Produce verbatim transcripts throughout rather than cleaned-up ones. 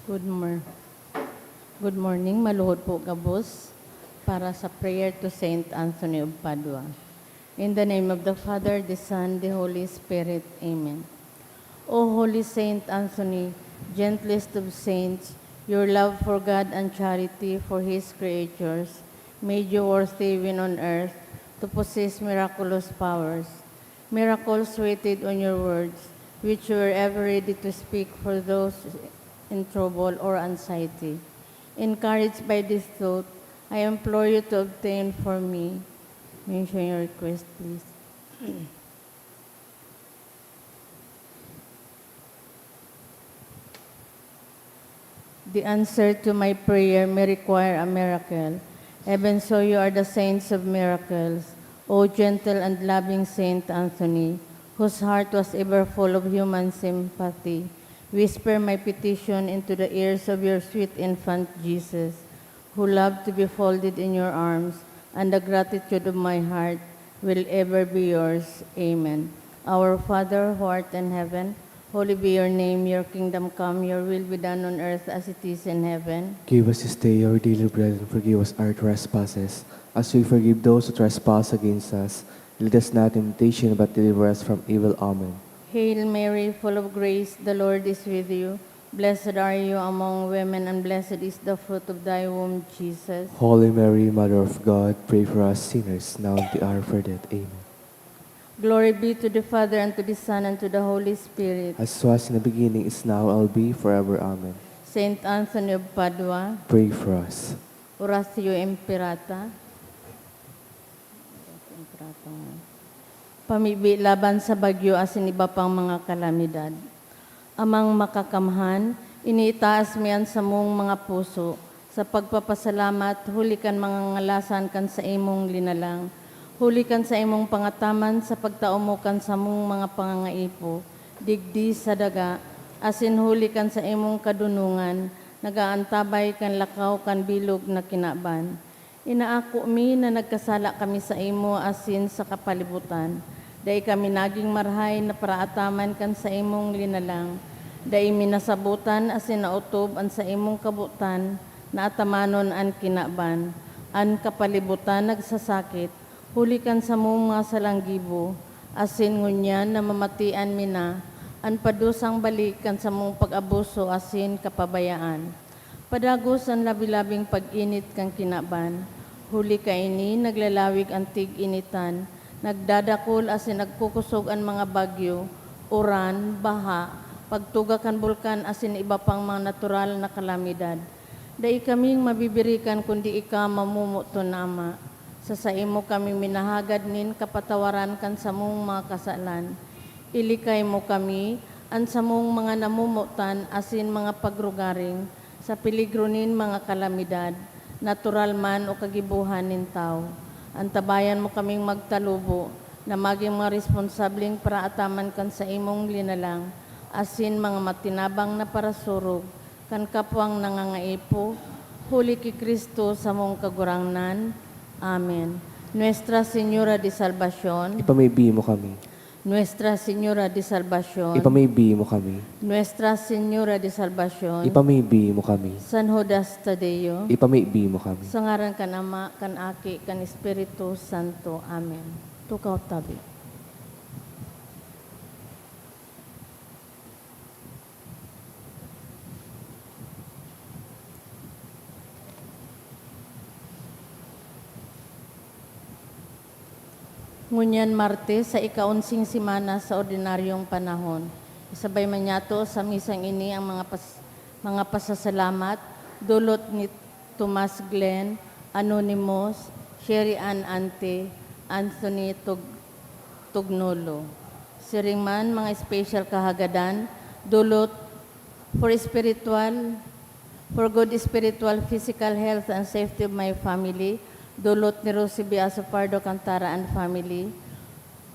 Good mor-, good morning. Maluhod po gabos para sa prayer to Saint Anthony of Padua. In the name of the Father, the Son, the Holy Spirit. Amen. O Holy Saint Anthony, gentlest of saints, your love for God and charity for His creatures made you worthy when on earth to possess miraculous powers. Miracles waited on your words, which you were ever ready to speak for those in trouble or anxiety. Encouraged by this thought, I implore you to obtain for me. Mention your request, please. The answer to my prayer may require a miracle. Even so, you are the saints of miracles. O gentle and loving Saint Anthony, whose heart was ever full of human sympathy, whisper my petition into the ears of your sweet infant Jesus, who loved to be folded in your arms, and the gratitude of my heart will ever be yours. Amen. Our Father, who art in heaven, holy be your name. Your kingdom come, your will be done on earth as it is in heaven. Give us this day our daily bread, and forgive us our trespasses, as we forgive those who trespass against us. Lead us not into temptation, but deliver us from evil. Amen. Hail Mary, full of grace, the Lord is with you. Blessed are you among women, and blessed is the fruit of thy womb, Jesus. Holy Mary, Mother of God, pray for us sinners, now and at the hour of our death. Amen. Glory be to the Father, and to the Son, and to the Holy Spirit. As was in the beginning, is now, will be, forever. Amen. Saint Anthony of Padua. Pray for us. Oratio Imperata. Imperata. Pamibi laban sa bagyo asin iba pang mga kalamidad. Amang Makakamhan, iniitaas mi an samong mga puso sa pagpapasalamat huli kan mga ngalasan kan saimong linalang, huli kan saimong pangataman sa pagtao mo kan samong mga pangangaipo digdi sa daga, asin huli kan saimong kadonongan nag-aantabay kan lakaw kan bilog na kinaban. Inaako mi na nagkasala kami saimo asin sa kapalibutan. Dai kami nagin marahay na paraataman kan saimong linalang. Dai mi nasabotan asin naotob an saimong kabotan na atamanon an kinaban. An kapalibutan nagsasakit, huli kan samong mga salang gibo, asin ngunyan namamatian mi na an padusang balik kan samong pag-abuso asin kapabayaan. Padagos an labi-labing pag-init kan kinaban, huli kaini naglalawig an tig-initan, nagdadakul asin nagkukosog an mga bagyo, uran, baha, pagtuga kan bulkan asin iba pang mga natural na kalamidad. Dai kaming mabibirikan kundi ika, mamomoton na Ama. Sa saimo kami minahagad nin kapatawaran kan samong mga kasalan. Ilikay mo kami, an samong mga namomotan asin mga pagrugaring, sa peligro nin mga kalamidad, natural man o kagibohan nin tawo. Antabayan mo kaming magtalubo na magin mga responsableng paraataman kan saimong linalang, asin mga matinabang na parasurog kan kapwang nangangaipo, huli ki Cristo samong Kagurangnan. Amen. Nuestra Señora de Salvacion. Ipamibi mo kami. Nuestra Señora de Salvacion. Ipamibi mo kami. Nuestra Señora de Salvacion. Ipamibi mo kami. San Judas Tadeo. Ipamibi mo kami. Sa ngaran kan Ama, kan Aki, kan Espiritu Santo. Amen. Tukaw tabi. Ngunyan Martes, sa ika-onsing semana sa ordinaryong panahon, isabay man niyato sa misang ini ang mga pas-, mga pasasalamat, dulot ni Tomas Glenn, Anonymous, Sherry Ann Ante, Anthony Tug-, Tugnolo. Siring man, mga special kahagadan, dulot for spiritual, for good spiritual, physical health and safety of my family, dulot ni Rosie Biaso Pardo Cantara and family.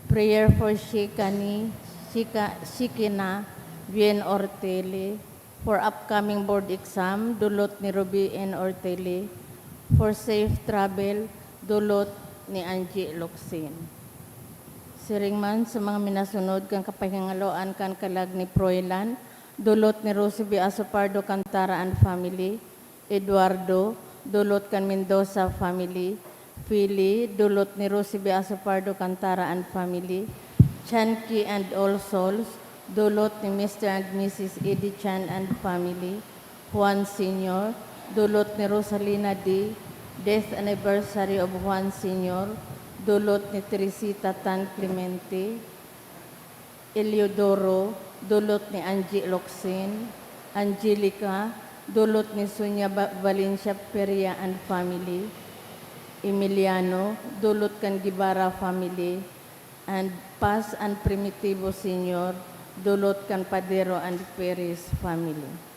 Prayer for Shikani, Shika-, Shikina Bien Ortele. For upcoming board exam, dulot ni Ruby N Ortele. For safe travel, dulot ni Angie Locsin. Siring man sa mga minasunod kan kapahingaloan kan kalag ni Froilan, Dulot ni Rosie B. Asopardo Cantara and family. Eduardo, dulot kan Mendoza family. Philly, dulot ni Rosie B. Asopardo Cantara and family. Chanki and All Souls, dulot ni Mister and Missus Eddie Chan and family. Juan Senior, dulot ni Rosalina D. Death anniversary of Juan Senior, dulot ni Teresita Tan Clemente. Eliodoro, dulot ni Angie Locsin. Angelica, dulot ni Sonia Ba-, Valencia Peria and family. Emiliano, dulot kan Guevara family. And Paz and Primitivo Senior, dulot kan Padero and Perez family.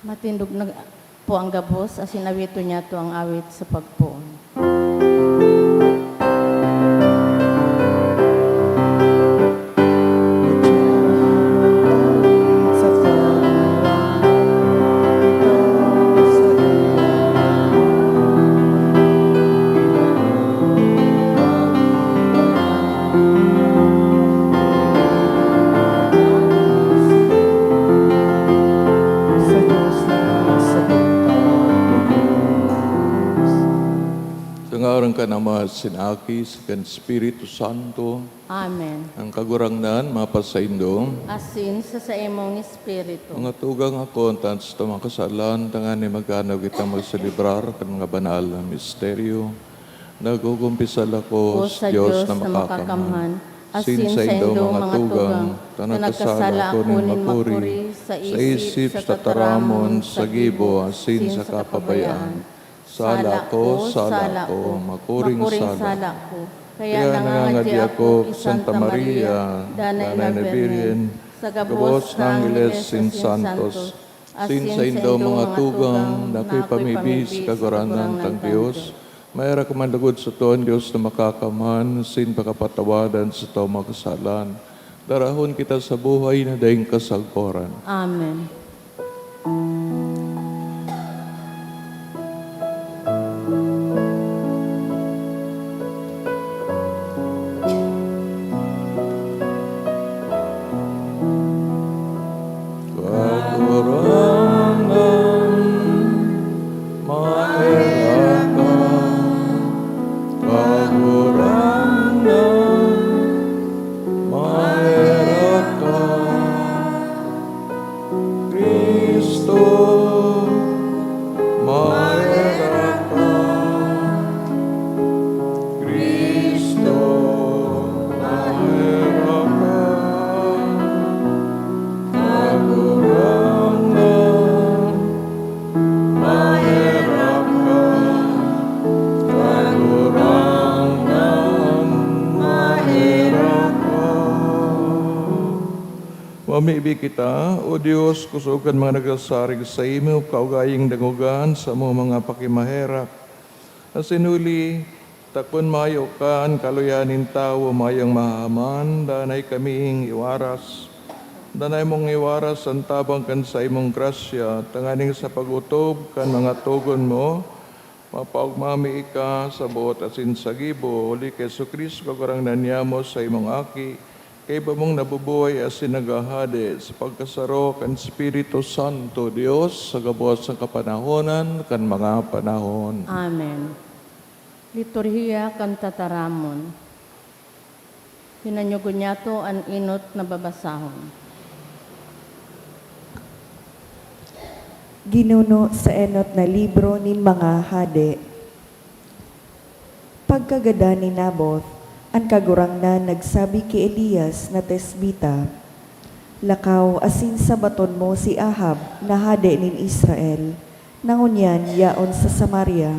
Matindog na po ang gabos, asin awiton niyato an awit sa pagpoon. Sa ngaran kan Ama, sin Aki, sin kan Espiritu Santo. Amen. Ang Kagurangnan mapasaindo. Asin sa saimong espiritu. Mga tugang, ako an tanos ta mga kasalan, tanganing magano kita magselebrar kan mga banal na misteryo. Nagkukumpisal ako O sa sa Dios Dios na na makakamhan, makakamhan, asin asin sa saindo indong mga mga tugang, tugang, ta ta nagkasala nagkasala ako ako nin nin makuri makuri sa sa isip, isip, sa sa tataramon, tataramon, sa sa gibo, gibo, asin asin sa sa kapabayaan. kapabayaan. Sala ko, sala ko, makuring sala. Kaya nangangadi ako ki Santa Maria, danay na Birhen, sa gabos na angheles sin santos, asin saindo mga tugang, na akoy pamibi sa Kagurangnan tang Dios, maherak man lugod sato an Dios na makakamhan, asin pakapatawadan sato mga kasalan. Darahon kita sa buhay na daing kasagkoran. Amen. Kagurangnan, maherak ka. Kagurangnan, maherak ka. Cristo, maherak ka. Cristo, maherak ka. Kagurangnan, maherak ka. Kagurangnan, maherak ka. Mamibi kita, O Dios, kusog kan mga nagsasarig saimo, kaugayang dangoga an samong mga pakimaherak. Asin huli ta kun mayo ka, an kaluyahan nin tawo mayong mahahaman. Danay kaming iwaras, danay mong iwaras an tabang kan saimong grasya, tanganing sa pag-otob kan mga togon mo, mapaogma mi ika sa boot asin sa gibo, huli ki Jesu-Cristo, Kagurangnan niamo, saimong Aki, kaiba mong nabubuhay asin naghahade sa pagkasaro kan Espiritu Santo, Dios, sa gabos na kapanahonan kan mga panahon. Amen. Liturhiya kan Tataramon. Pinanyugon niyato an enot na babasahon. Ginuno sa enot na libro nin mga hade. Pagkagadan ni Naboth, an Kagurangnan nagsabi ki Elias na Tisbita, "Lakaw asin sabaton mo si Ahab na hade nin Israel, na ngunyan yaon sa Samaria.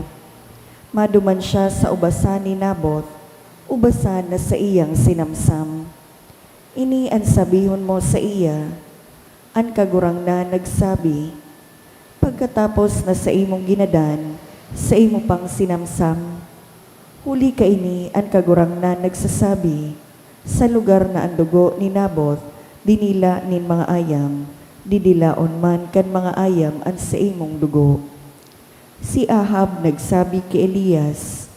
Maduman siya sa ubasan ni Naboth, ubasan na saiyang sinamsam." Ini an sabihon mo saiya, "An Kagurangnan nagsabi, 'Pagkatapos na saimong ginadan, saimo pang sinamsam.' Huli kaini an Kagurangnan nagsasabi, 'Sa lugar na an dugo ni Naboth dinila nin mga ayam, didilaon man kan mga ayam an saimong dugo.'" Si Ahab nagsabi ki Elias,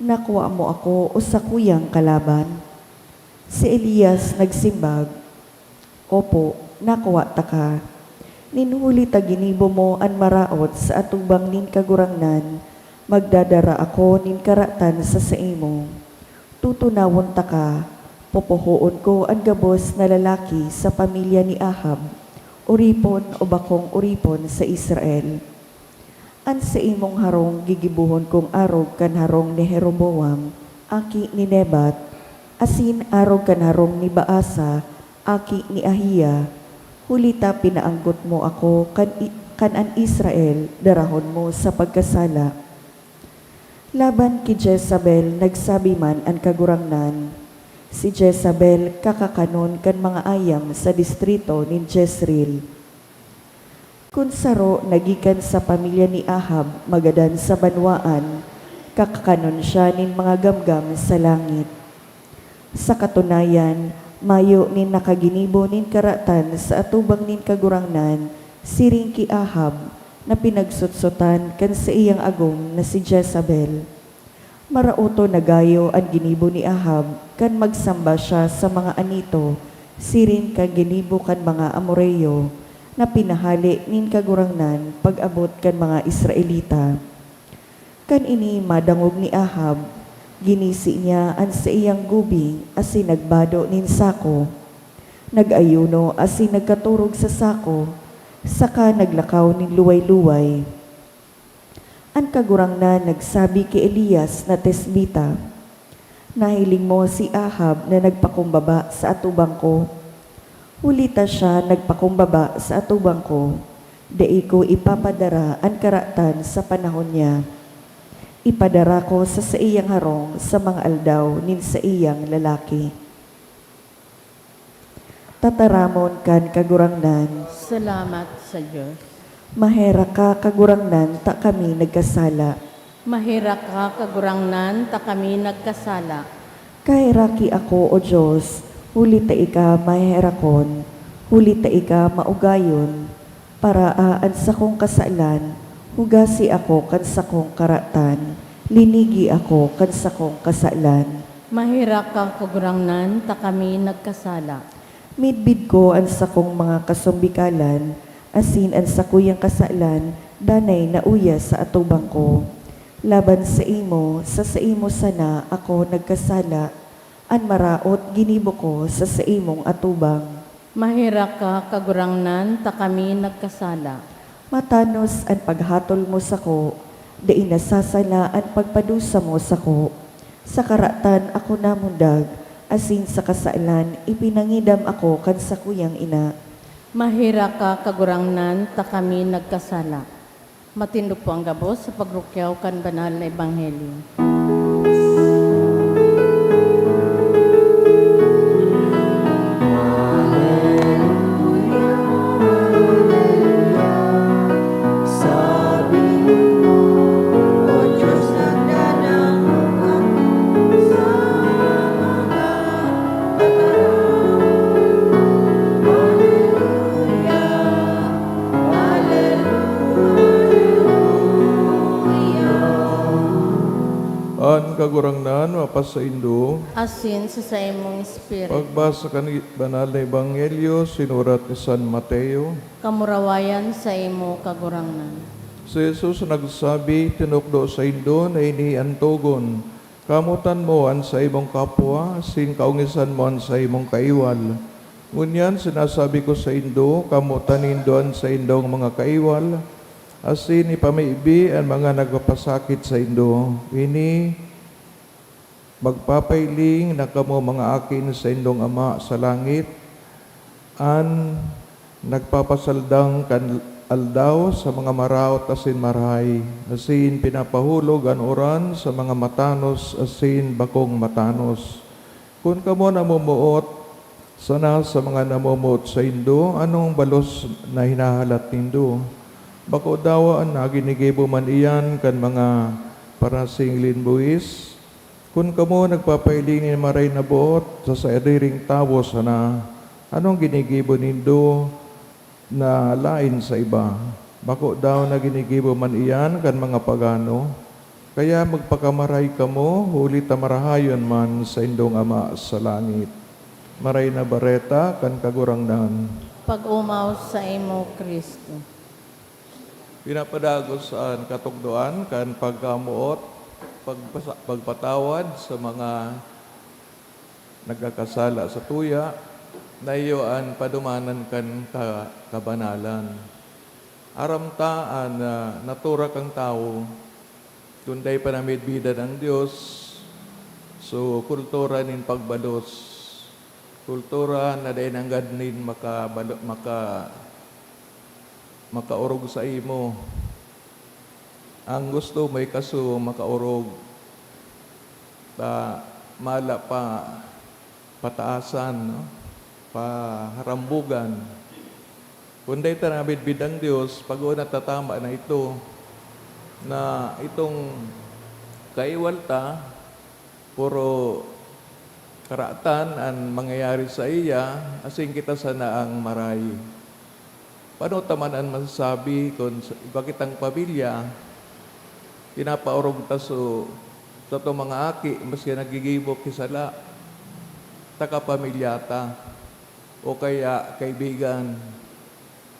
"Nakua mo ako o sakuyang kalaban?" Si Elias nagsimbag, "Opo, nakua taka. Nin huli ta ginibo mo an maraot sa atubang nin Kagurangnan, magdadara ako nin karatan sa saimo. Tutunawon taka, pupuhoon ko an gabos na lalaki sa pamilya ni Ahab, oripon o bakong oripon sa Israel. An saimong harong gigibohon kong arog kan harong ni Jeroboam, aki ni Nebat, asin arog kan harong ni Baasa, aki ni Ahia, huli ta pinaanggot mo ako kan i-, kan an Israel darahon mo sa pagkasala." Laban ki Jezabel nagsabi man an Kagurangnan, "Si Jezabel kakakanon kan mga ayam sa distrito nin Jezreel." Kun saro na gikan sa pamilya ni Ahab magadan sa banwaan, kakakanon siya nin mga gamgam sa langit. Sa katunayan, mayo nin nakaginibo nin karatan sa atubang nin Kagurangnan siring ki Ahab, na pinagsutsotan kan saiyang agom na si Jezabel. Maraot na gayo an ginibo ni Ahab kan magsamba siya sa mga anito siring kan ginibo kan mga Amoreo, na pinahale nin Kagurangnan pag-abot kan mga Israelita. Kan ini madangog ni Ahab, ginisi niya an saiyang gubing asin nagbado nin sako. Nag-ayuno asin nagkatorog sa sako, saka naglakaw nin luway-luway. An Kagurangnan nagsabi ki Elias na Tisbita, "Nahiling mo si Ahab na nagpakumbaba sa atubang ko. Huli ta siya nagpakumbaba sa atubang ko, dai ko ipapadara an karatan sa panahon niya. Ipadara ko sa saiyang harong sa mga aldaw nin saiyang lalaki." Tataramon kan Kagurangnan. Salamat sa Dios. Maherak ka, Kagurangnan, ta kami nagkasala. Maherak ka, Kagurangnan, ta kami nagkasala. Kaheraki ako, O Dios, huli ta ika maherakon, huli ta ika maugayon. Paraa an sakong kasalan, hugasi ako kan sakong karatan, linigi ako kan sakong kasalan. Maherak ka, Kagurangnan, ta kami nagkasala. Midbid ko an sakong mga kasumbikalan, asin an sakuyang kasalan danay nauya sa atubang ko. Laban saimo, sa saimo sana ako nagkasala, an maraot ginibo ko sa saimong atubang. Maherak ka, Kagurangnan, ta kami nagkasala. Matanos an paghatol mo sako, dai nasasala an pagpadusa mo sako. Sa karatan ako namundag, asin sa kasalan ipinangidam ako kan sakuyang ina. Maherak ka, Kagurangnan, ta kami nagkasala. Matindog po ang gabos sa pagrukyaw kan banal na ebanghelyo. An Kagurangnan mapasaindo. Asin sa saimong espiritu. Pagbasa kan banal na ebanghelyo sinurat ni San Mateo. Kamurawayan saimo, Kagurangnan. Si Jesus nagsabi, "Tinukdo saindo na ini an togon, 'Kamotan mo an saimong kapwa, asin kaongisan mo an saimong kaiwal.' Ngunyan sinasabi ko saindo, kamotan nindo an saindong mga kaiwal, asin ipamibi an mga nagpapasakit saindo." Ini magpapailing na kamo mga aki ni saindong Ama sa langit, an nagpapasaldang kan aldaw sa mga maraot asin marahay, asin pinapahulog an uran sa mga matanos asin bakong matanos. Kun kamo namomoot sana sa mga namomoot saindo, anong balos na hinahalat nindo? Bako daw na ginigibo man iyan kan mga parasingilin buhis? Kun kamo nagpapailing nin maray na boot sa sadiring tawo sana, anong ginigibo nindo na laen sa iba? Bako daw na ginigibo man iyan kan mga pagano? Kaya magpakamaray kamo, huli ta marahayon man saindong Ama sa langit. Maray na Bareta kan Kagurangnan. Pag-omaw saimo, Cristo. Pinapadagos an katukdoan kan pagkamoot, pagpasa-, pagpatawad sa mga nagkakasala sa tuya, na iyo an padumanan kan ka-, kabanalan. Aram ta an, ah, natura kan tawo, kun dai pa namidbidan an Dios, so kultura nin pagbalos, kultura na dai nanggad nin makabalo-, maka-, makaorog saimo. Ang gusto mo, ikaso makaorog, ta mala pa pataasan, no? Paharambugan. Kung dai ta nabidbid ang Dios, pag-una tatama na ito, na itong kaiwal ta, puro karatan an mangyayari saiya, asin kita sana ang maray. Paano ta man an masasabi kun sa iba kitang pamilya, pinapaorog ta so, satong mga aki, maski naggigibo ki sala, ta kapamilya ta, o kaya kaibigan,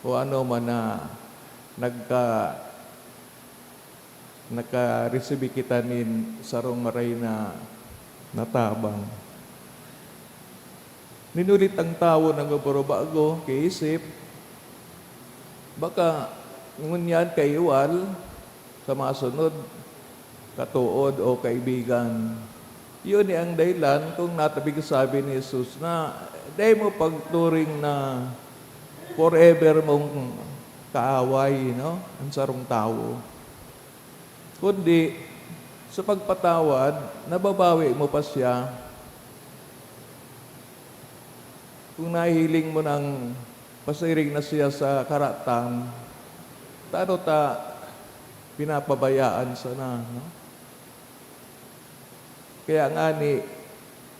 o ano man na nagka-, nakaresibi kita nin sarong maray na natabang. Nin huli ta ang tawo nagbabago-bago ki isip, baka ngunyan kaiwal sa masunod, katood o kaibigan. Iyon ni ang dahilan kung natabig sabi ni Jesus na dai mo pagturing na forever mong kaaway, no, ang sarong tawo. Kundi, sa pagpatawad, nababawi mo pa siya. Kung nahihiling mo nang pasiring na siya sa karatan, tano ta pinapabayaan sana, no? Kaya ngani,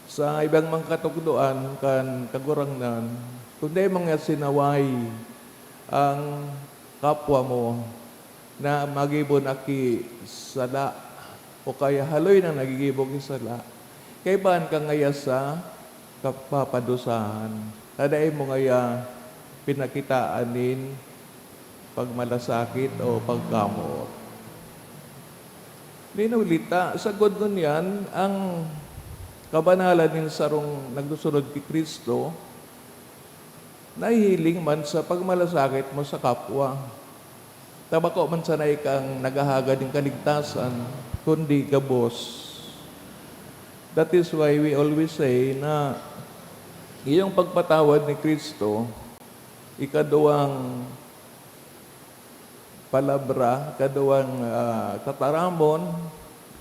sa ibang mga katukdoan kan Kagurangnan, kung dai mga sinaway ang kapwa mo na magibo na ki sala o kaya haloy na nagigibo ki sala, kaibahan ka ngaya sa kapapadusahan, ta dai mo ngaya pinakitaan nin pagmalasakit o pagkamoot. Nin huli ta, sagkod ngunyan, ang kabanalan nin sarong nagsusunod ki Cristo, nahihiling man sa pagmalasakit mo sa kapwa. Ta bako man sana ikang naghahagad nin kaligtasan, kundi gabos. That is why we always say na iyong pagpatawad ni Cristo, ikaduwang palabra, ikaduwang, ah, tataramon,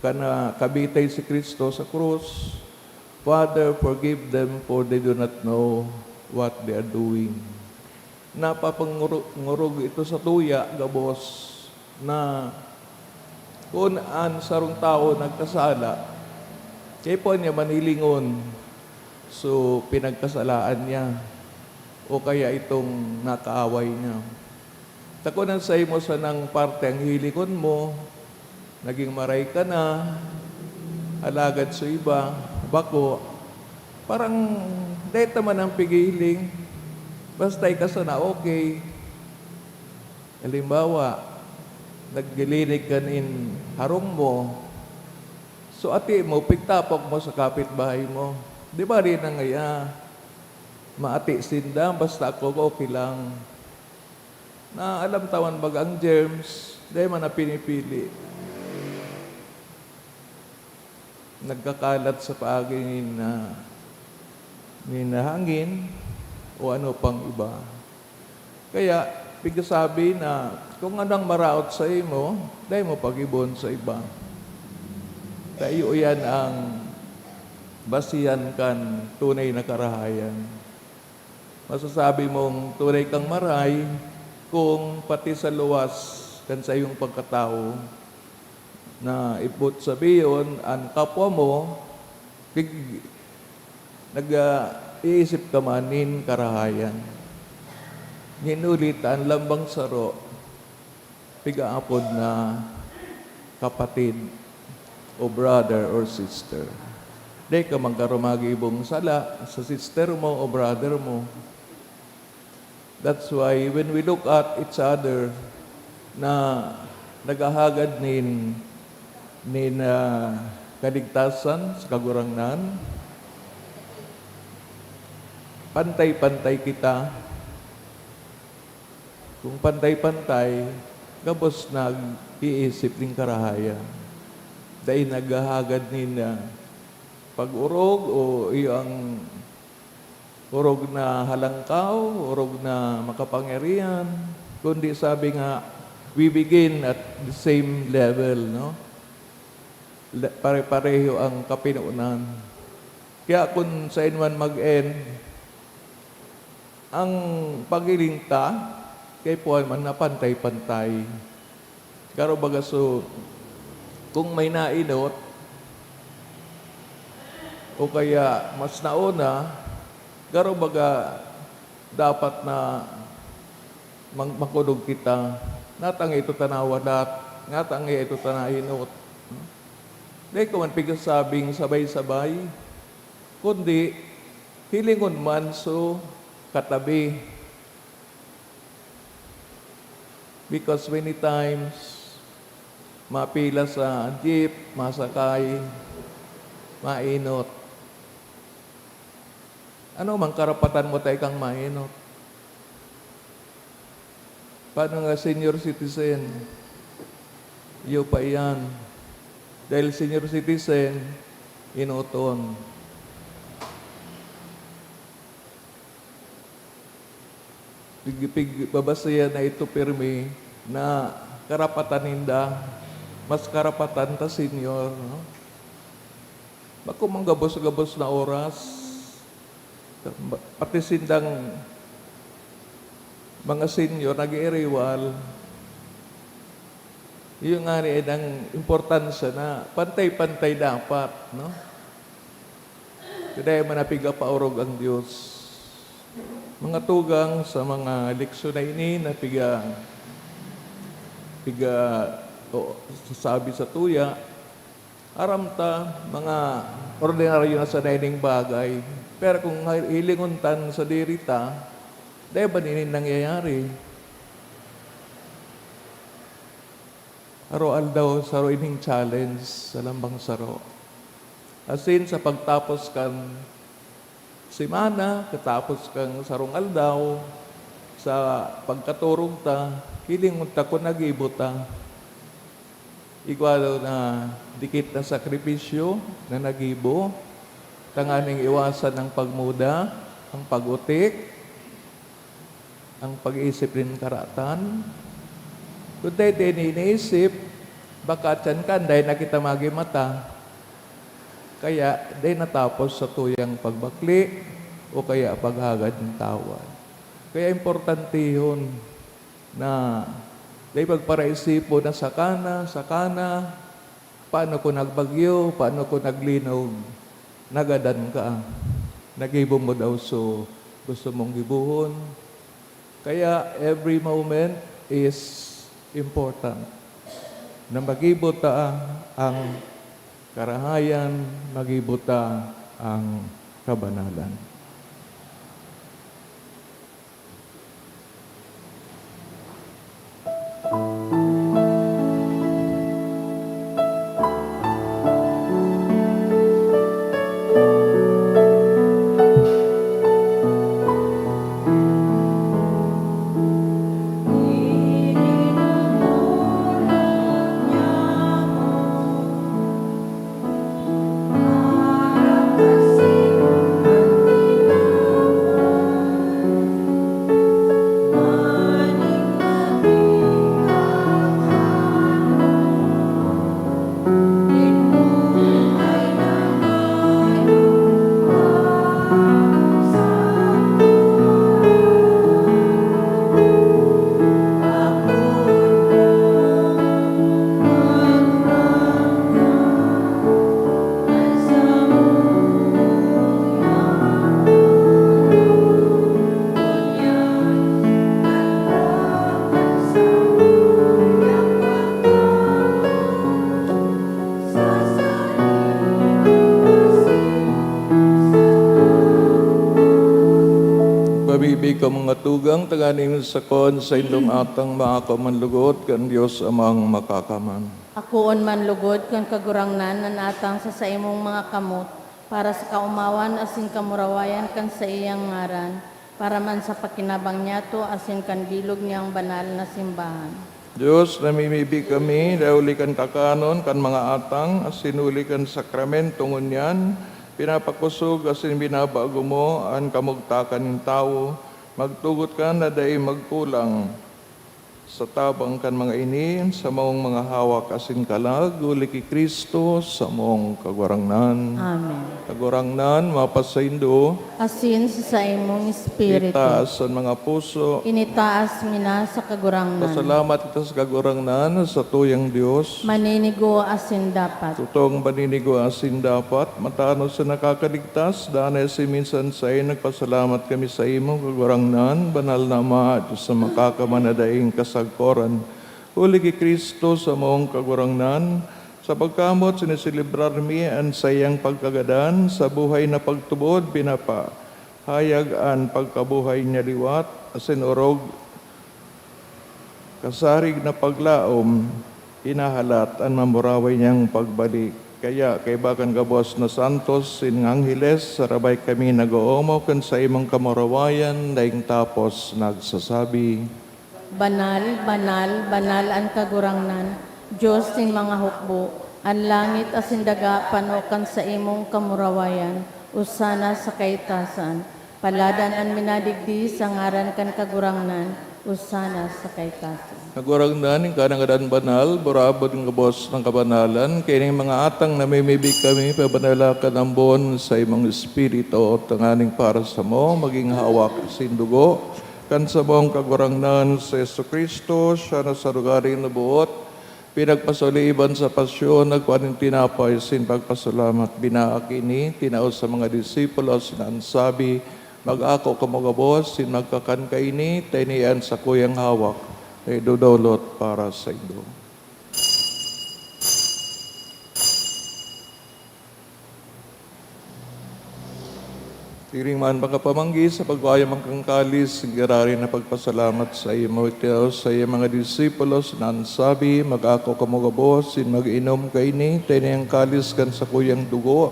kan nakabitay si Cristo sa krus, "Father, forgive them, for they do not know what they are doing." Napapanguru-, ngurog ito sa tuya, gabos, na kun an sarong tawo nagkasala, kaipuhan niya man hilingon so pinagkasalaan niya o kaya itong nakaaway niya. Ta kun an saimo sanang parte ang hilingon mo, naging maray ka na, alagad so iba, bako, parang dai ta man ang pighihiling, basta ika sana okay. Halimbawa, naglilinig ka nin harong mo, so ati mo, pigtapok mo sa kapitbahay mo. Di ba, di na ngaya, maati sinda, basta ako, okay lang. Na alam ta man baga ang germs, dai man na pinipili. Nagkakalat sa paagi nin, ah, nin hangin o ano pang iba. Kaya, pigsasabi na kung anong maraot sa imo, dai mo pag-ibon sa iba. Ta iyo iyan ang basihan kan tunay na karahayan. Masasabi mong tunay kang maray kung pati sa luwas kan saiyong pagkatawo na ibot sabihon an kapwa mo, pig-, nag-, ah, iisip ka man nin karahayan. Nin huli ta an lambang saro, pigaapod na kapatid o brother or sister. Dai ka man garo magibong sala sa sister mo o brother mo. That's why when we look at each other na naghahagad nin, nin, ah, kaligtasan sa Kagurangnan, pantay-pantay kita. Kung pantay-pantay, gabos nag-iisip nin karahayan. Dai naghahagad nin, ah, pag-orog o iyo ang orog na halangkaw, orog na makapangyarihan, kundi sabi nga, we begin at the same level, no? Le-, pare-pareho ang kapinonan. Kaya kun saen man mag-end, ang paghiling ta, kaipuhan man na pantay-pantay. Garo baga, so, kung may naenot, o kaya mas nauna, garo baga dapat na mang-, makulog kita. Natang ito ta nawalat, natang ito ta naenot. Dai ko man pigsasabing sabay-sabay, kundi hilingon man so katabi. Because many times, mapila sa jeep, masakay, maenot. Ano mang karapatan mo ta ikang maenot? Paano nga senior citizen? Iyo pa iyan. Dahil senior citizen, enoton. Pig-, pigbabasehan na ito pirmi na karapatan ninda, mas karapatan ta senior, no? Bako mang gabos-gabos na oras, pati sindang mga senior nag-iiriwal. Iyo ngani ang importansya na pantay-pantay dapat, no? Kaya man napigapaorog ang Dios. Mga tugang, sa mga leksyon na ini na piga, piga, o, sasabi sa tuya, aram ta, mga ordinaryo na sana ining bagay. Pero kung hilingon tan sadiri ta, dai ba nini nangyayari? Aroaldaw, saro ining challenge sa lambang saro. Asin sa pagtapos kan semana, katapos kan sarong aldaw, sa pagkaturog ta, hilingon ta kun naggibo ta. Igwa na dikit na sakripisyo na naggibo, tanganing iwasan ang pagmuda, ang pag-otik, ang pag-iisip nin karatan. Kun dai din iniisip, baka tiyan kan dai na kita magimata. Kaya dai natapos sa tuyang pagbakle o kaya paghagad nin tawad. Kaya importante yun na dai pagparaisipon na saka na, saka na, Paano kung nagbagyo? Paano kung naglinog? Nagadan ka. Nagibo mo daw so gusto mong gibohon. Kaya every moment is important. Na magibo ta ang karahayan, magibo ta ang kabanalan. Pabibi ka, mga tugang, tanganing sakon sa indong atang maako man lugod kan Dios Amang Makakaman. Akoon man lugod kan Kagurangnan an atang sa saimong mga kamot, para sa kaomawan asin kamurawayan kan saiyang ngaran, para man sa pakinabang niyato asin kan bilog niyang banal na simbahan. Dios, namimibi kami, dahuli kan kakanon kan mga atang, asin huli kan sakramento ngunyan, pinapakosog asin binabago mo an kamugtakan nin tawo, magtugot ka na dai magkulang. Sa tabang kan mga ini, samong mga hawak asin kalag, huli ki Cristo, samong Kagurangnan. Amen. Kagurangnan, mapasaindo. Asin sa saimong espiritu. Itaas an mga puso. Initaas mi na sa Kagurangnan. Pasalamat kita sa Kagurangnan, sa tuyang Dios. Maninigo asin dapat. Totong maninigo asin dapat, matanos sa nakakaligtas, danay si minsan sain nagpasalamat kami sa imo, Kagurangnan, banal na Ama, Dios na makakamana daing kasagkoran. Huli ki Cristo, samong Kagurangnan, sa pagkamot siniselebrar mi an saiyang pagkagadan, sa buhay na pagtubod, pinapahayag an pagkabuhay niya liwat, asin orog, kasarig na paglaom, hinahalat an mamuraway niyang pagbalik. Kaya, kaiba kan gabos na santos sin angheles, sarabay kami nag-oomaw kan saimong kamurawayan, daing tapos nagsasabi, "Banal, banal, banal an Kagurangnan, Dios nin mga hukbo. An langit asin daga pano kan saimong kamurawayan. Osana sa kaitasan. Paladan an minadigdi sa ngaran kan Kagurangnan. Osana sa kaitasan." Kagurangnan, ika na ngadan banal, burabod nin gabos na kabanalan, kaining mga atang namimibi kami, pabanala kan ambon sa imong Espiritu, tanganing para samo magin hawak asin dugo kan samong Kagurangnan si Jesu-Cristo. Siya na sa lugar nin naboot, pinagpasaliban sa pasyon, nagkua nin tinapay, asin pagpasalamat, binaak ini, tinao sa mga disipulo, asin nagsabi, "Mag-ako kamo gabos, asin magkakan kaini, ta ini an sakuyang hawak na idodolot para saindo." Siring man, pakapamanggi sa pagkua man kan kalis, giraray na pagpasalamat saimo, itao sa iyang mga disipulos, na nagsabi, "Mag-ako kamo gabos, asin mag-inom kaini, ta ini an kalis kan sakuyang dugo,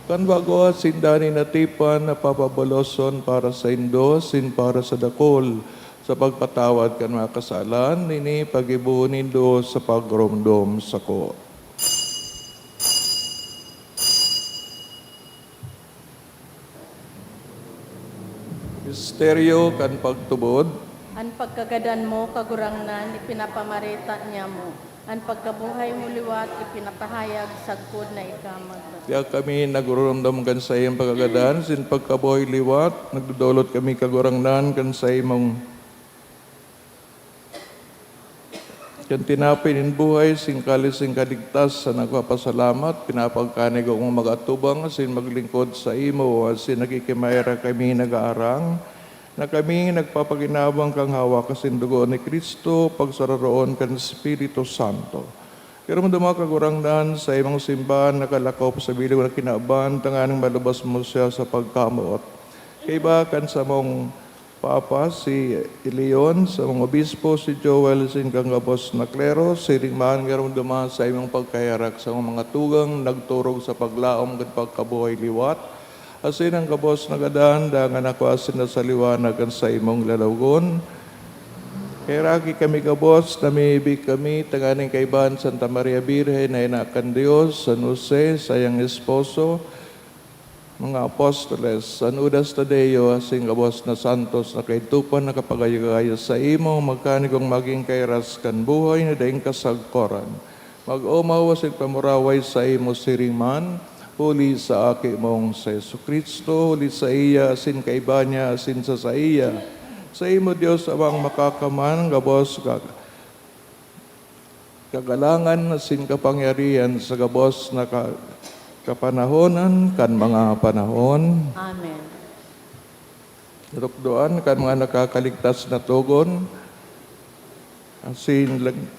kan bago asin danay na tipan, na papabaloson para saindo, asin para sa dakul, sa pagpatawad kan mga kasalan. Ini paggibohon nindo sa pagromdom sako." Misteryo kan pagtubod. An pagkagadan mo, Kagurangnan, ipinapamareta niamo. An pagkabuhay mo liwat, ipinapahayag sagkod na ika magda. Kaya kami nagururumdom kan saiyang pagkagadan, asin pagkabuhay liwat, nagdodolot kami, Kagurangnan, kan saimong Kan tinapay nin buhay, asin kalis nin kaligtasan, nagpapasalamat, pinapagkanigong mag-atubang asin maglingkod saimo, asin nakikimaera kami nag-aarang, na kami nagpapaginabang kan hawak asin dugo ni Cristo, pagsararoon kan Espiritu Santo. Giromdoma, Kagurangnan, sa imong simbahan nakalakop sa bilog na kinaban, tanganing malubos mo siya sa pagkamoot. Kaiba kan samong Papa, si Leon, sa mga obispo, si Joel, asin kan gabos na klero, siring man giromdoma sa imong pagkaherak sa mga tugang nagturog sa paglaom kan pagkabuhay liwat, asin an gabos na gadan, dangan nakua sinda sa liwanag kan saimong lalawogon. Heraki kami gabos, namimibi kami, tanganing kaiba an Santa Maria Birhen na ina kan Dios, San Jose, saiyang esposo, mga apostoles, San Judas Tadeo, asin gabos na santos na kaidtopan na kapagayagayo saimo, magkanigong magin kairas kan buhay na daing kasagkoran. Mag-omaw asin pamuraway saimo siring man, huli sa Aki mong si Jesu-Cristo, huli saiya, asin kaiba niya, asin sa saiya. Saimo, Dios Amang Makakaman, gabos ka, kagalangan asin kapangyarihan sa gabos na ka-, kapanahonan kan mga panahon. Amen. Katukdoan kan mga nakakaligtas na togon, asin lag-,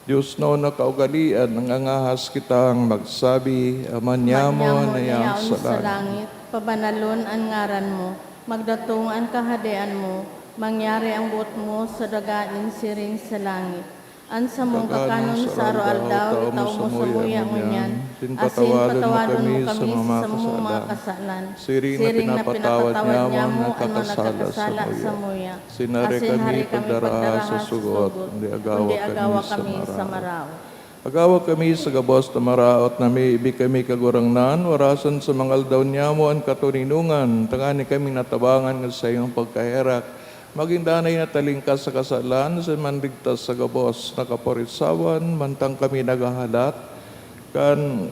diosnon na kaugalean, nangangahas kitang magsabi, "Ama niamo na yaon sa langit, pabanalon an ngaran mo, magdatong an kahadean mo, mangyari an boot mo sa daga nin siring sa langit. An samong kakanon sa aroaldaw, itao mo samuya ngunyan, asin patawadon mo kami sa samong mga kasalan, siring na pinapatawad niamo an mga nakakasala samuya. Asin hari kami pagdaraha sa sugot, kundi agawa kami sa maraot." Agawa kami sa gabos na maraot, namimibi kami, Kagurangnan, warasan sa mga aldaw niamo an katoninongan, tanganing kami natabangan kan saimong pagkaherak, Magin danay na talingkas sa kasalan, asin manligtas sa gabos na kaporisawan, mantang kami naghahalat kan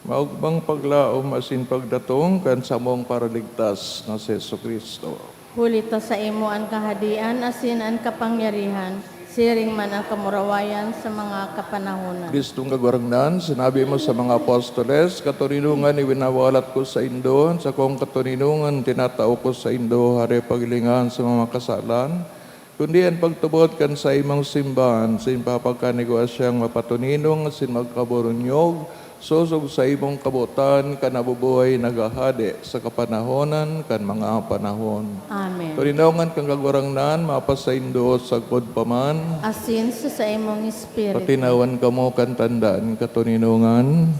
maogmang paglaom asin pagdatong kan samong Paraligtas na si Jesu-Cristo. Huli ta saimo an kahadean asin an kapangyarihan, siring man an kamurawayan sa mga kapanahonan. Kristong Kagurangnan, sinabi mo sa mga apostoles, "Katoninongan iwinawalat ko saindo, an sakong katoninongan tinatao ko saindo, hare paghilingahan sa mga kasalan, kundi an pagtubod kan saimong simbahan, asin papagkanigwa siyang mapatoninong asin magkaburunyog, sosog sa imong kabotan, kan nabubuhay naghahade sa kapanahonan kan mga panahon." Amen. Toninongan kan Kagurangnan, mapasaindo sagkod pa man. Asin sa saimong espiritu. Patinawan kamo kan tanda nin katoninongan.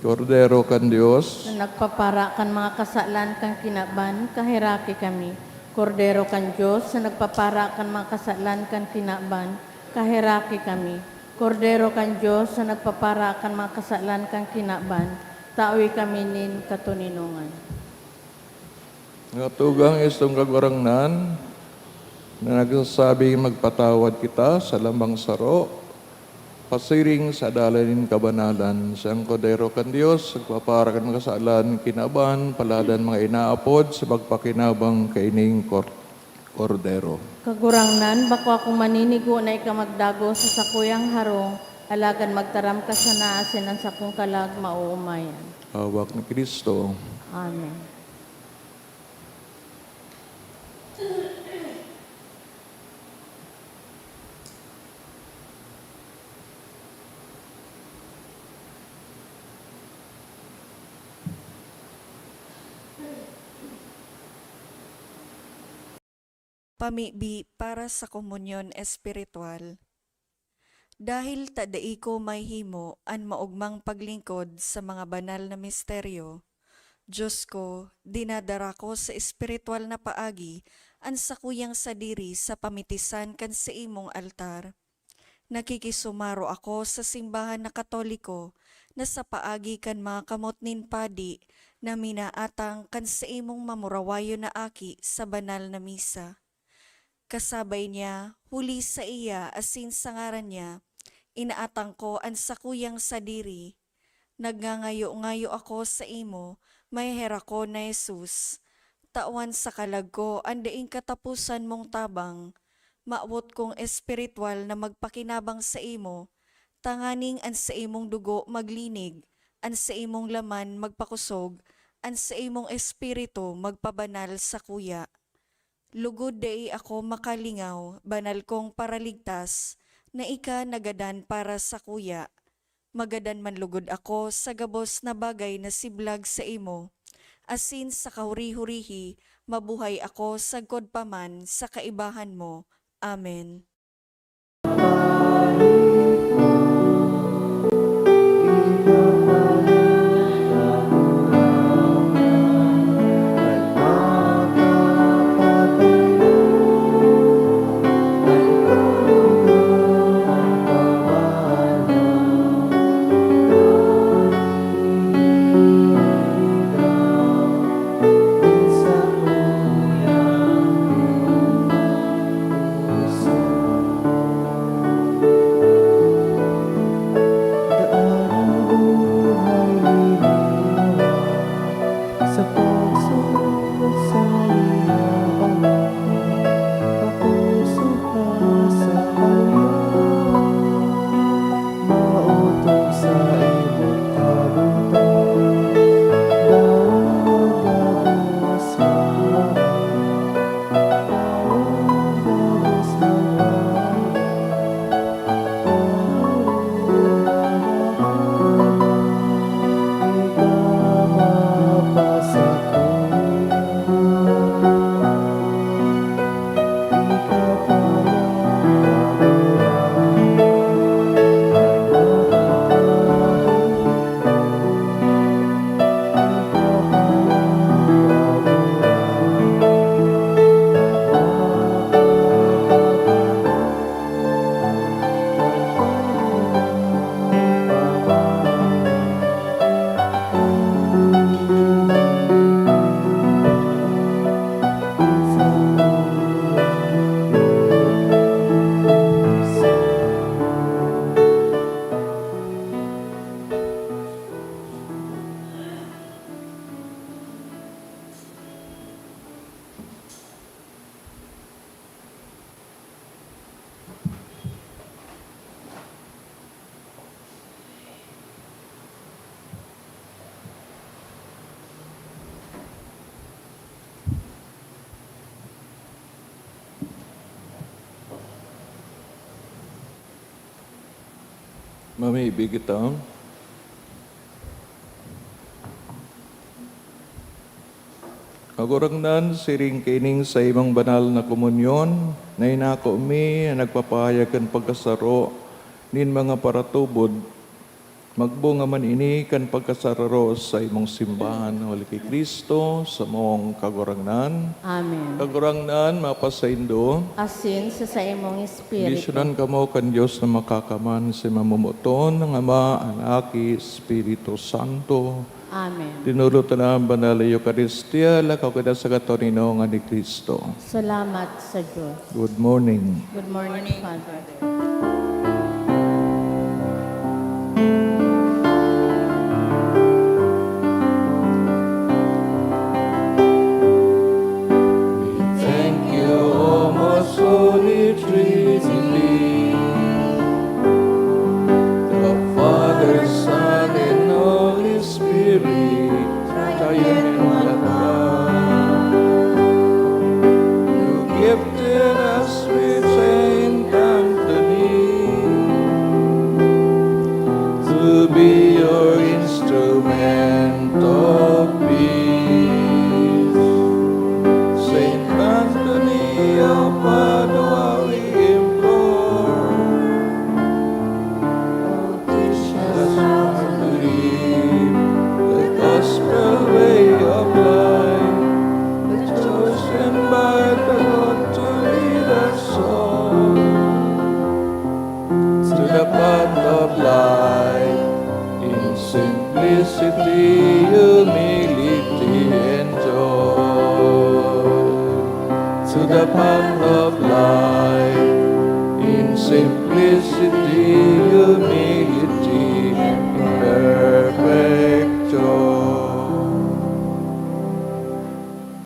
Kordero kan Dios. Na nagpapara kan mga kasalan kan kinaban, kaheraki kami. Kordero kan Dios, na nagpapara kan mga kasalan kan kinaban, kaheraki kami. Kordero kan Dios, na nagpapara kan mga kasalan kan kinaban, tawi kami nin katoninongan. Mga tugang, istong Kagurangnan, na nagsasabing magpatawad kita sa lambang saro, pasiring sa dalan nin kabanalan. Siyang Kordero kan Dios, nagpapara kan mga kasalan, kinaban, palad an mga inaapod sa pagpakinabang kaining kor-, Kordero. Kagurangnan, bako akong maninigo na ika magdagos sa sakuyang harong, alagad magtaram ka sana asin an sakong kalag maoomayan. Hawak ni Cristo. Amen. Pamibi para sa komunyon espiritual. Dahil ta dai ko mahihimo an maogmang paglingkod sa mga banal na misteryo, Dios ko, dinadara ko sa espiritual na paagi an sakuyang sadiri sa pamitisan kan saimong altar. Nakikisumaro ako sa simbahan na Katoliko na sa paagi kan mga kamot nin padi na minaatang kan saimong mamurawayon na aki sa banal na misa. Kasabay niya, huli saiya asin sa ngaran niya, inaatang ko an sakuyang sadiri. Nagngangayo-ngayo ako saimo, maheherak ko na Jesus, tawan sa kalag ko an daing kataposan mong tabang. Mawot kong espiritual na magpakinabang saimo, tanganing an saimong dugo maglinig, an saimong laman magpakosog, an saimong espiritu magpabanal sakuya. Lugod dai ako makalingaw, banal kong Paraligtas, na ika nagadan para sakuya. Magadan man lugod ako sa gabos na bagay na siblag saimo, asin sa kahuri-hurihi mabuhay ako sagkod pa man sa kaibahan mo. Amen. Mamibi kita. Kagurangnan, siring kaining sa imong banal na komunyon, na inako mi an nagpapahayag kan pagkasaro nin mga paratubod. Magbunga man ini kan pagkasararo sa imong simbahan, huli ki Cristo, samong Kagurangnan. Amen. Kagurangnan, mapasaindo. Asin sa saimong espiritu. Bendisyonan kamo kan Dios na Makakaman, sa mamomoton, ang Ama, an Aki, Espiritu Santo. Amen. Dinulot na an banal na Eukaristia, lakaw kita sa katoninongan ni Cristo. Salamat sa Diyos. Good morning. Good morning, Father. We thank you, O most holy Trinity, the Father, Son, and Holy Spirit, triune in one God. You gifted us with Saint Anthony to be your instrument of peace. Saint Anthony of Padua, we implore, teach us how to live the gospel way of life, chosen by the Lord to lead us all to the path of life. In simplicity, humility, and joy, to the path of life. In simplicity, humility,